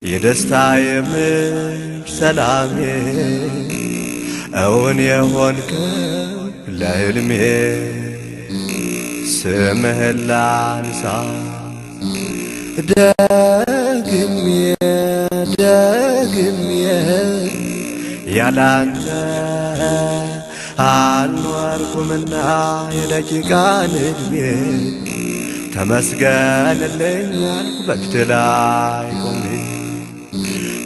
የደስታዬ ምንጭ ሰላሜ እውን የሆንከው ለሕልሜ ስምህን ላንሳ ደግሜ ደግሜ ያላንተ አልኖርኩምና የደቂቃን ዕድሜ ተመስገንልኝ አልኩ በፊትህ ላይ ቆሜ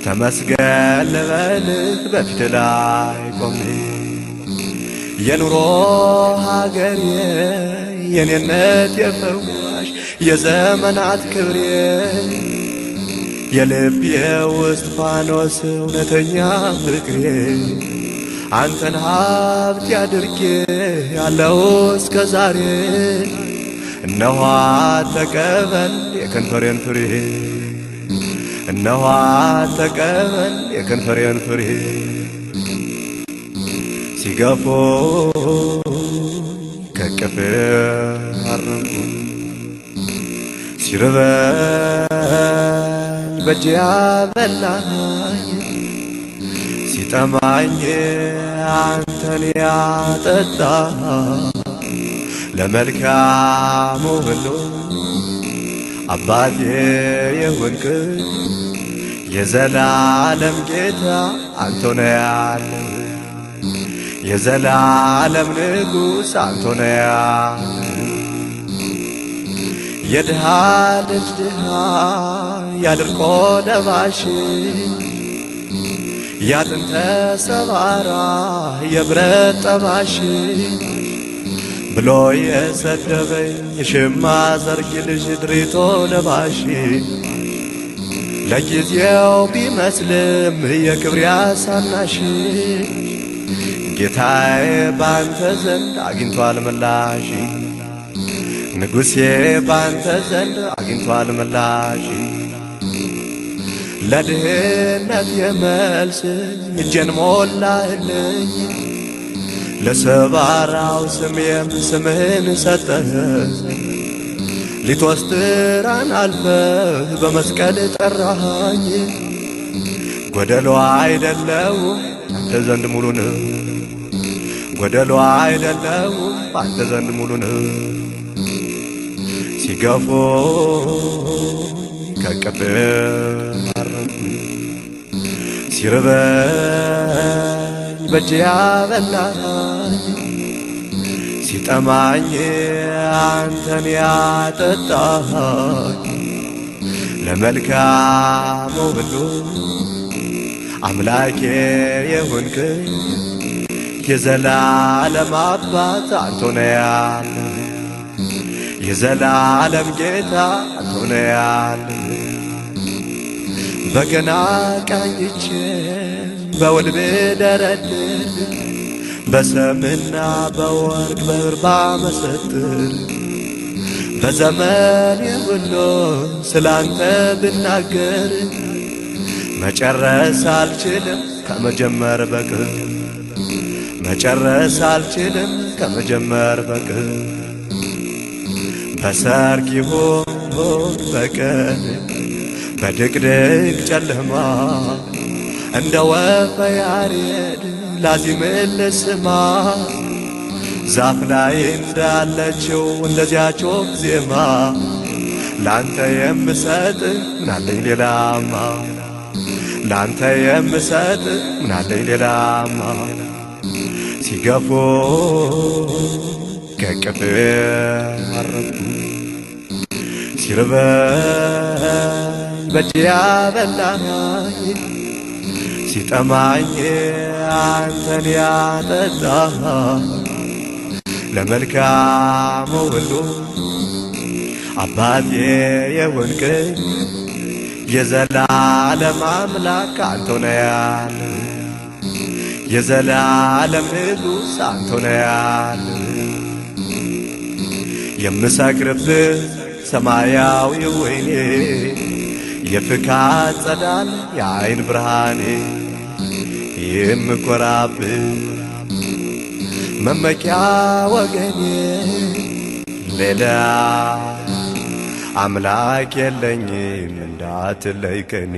ተመስገን ልበልህ በፊትህ ላይ ቆሜ የኑሮ ሀገሬ የኔነት የፈዋሽ የዘመናት ክብሬ የልቤ ውስጥ ፋኖስ እውነተኛ ፍቅሬ አንተን ሀብት ያድርጌ ያለው እስከ ዛሬ እነሆ ተቀበል የከንፈሬን ፍሬ እነሆ ተቀበል የከንፈሬን ፍሬ ሲገፉ ከቅፍ አረምኩ ሲርበኝ በእጅ ያበላኝ ሲጠማኝ አንተን ያጠጣ ለመልካሙ ሁሉ አባቴ የሆንክ የዘላለም ጌታ አንተ ነህ ያለህ የዘላለም ንጉሥ አንተ ነህ ያለህ የድሃ ልጅ ድሃ ያድርቆ ለባሽ ያጥንተ ሰባራ የብረት ጠባሽ ብሎ የሰደበኝ የሽማ ዘርጊ ልጅ ድሪቶ ለባሽ ለጊዜው ቢመስልም የክብር ያሳናሽ ጌታዬ ባንተ ዘንድ አግኝቷል ምላሽ ንጉሴ ባንተ ዘንድ አግኝቷል ምላሽ ለድህነት የመልስ እጄን ሞላህልኝ ለሰባራው ስሜም ስምህን ሰጠህ ሊቶስትራን አልፈህ በመስቀል ጠራኸኝ ጎደሎ አይደለሁም አንተ ዘንድ ሙሉ ነህ ጎደሎ አይደለሁም አንተ ዘንድ ሙሉ ነህ ሲገፉ ከቅፍ አረምኩኝ ሲርበኝ በእጅ ያበላኝ ሲጠማኝ አንተን ያጠጣኝ ለመልካሙ ሁሉ አምላኬ የሆንክ የዘላለም አባት አንተ ነህ ያለህ የዘላለም ጌታ አንተ ነህ ያለህ በገና ቃኝቼ በውል ብደረድር በሰምና በወርቅ በብር ባመሰጥር በዘመኔ ሁሉ ስላንተ ብናገር መጨረስ አልችልም ከመጀመር በቀር መጨረስ አልችልም ከመጀመር በቀር በሰርክ ይሁን በቀን በድቅድቅ ጨለማ እንደ ወፈ ያሬድ ላዚምልህ ስማ ዛፍ ላይ እንዳለችው እንደዚያች ወፍ ዜማ ላንተ የምሰጥ ምናለኝ ሌላማ ላንተ የምሰጥ ምናለኝ ሌላማ ሲገፉ ከቅፍ አረፍኩ ሲርበኝ በእጅ ያበላኝ ሲጠማኝ አንተን ያጠጣህ ለመልካሙ ሁሉ አባቴ የሆንክ የዘላለም አምላክ አንተ ነህ ያለህ የዘላለም ንጉሥ አንተ ነህ ያለህ የምሰክርብህ ሰማያዊ ወይኔ የፍካት ጸዳል የአይን ብርሃኔ የምኮራብህ መመኪያ ወገኔ ሌላ አምላክ የለኝም እንዳትለይ ከኔ።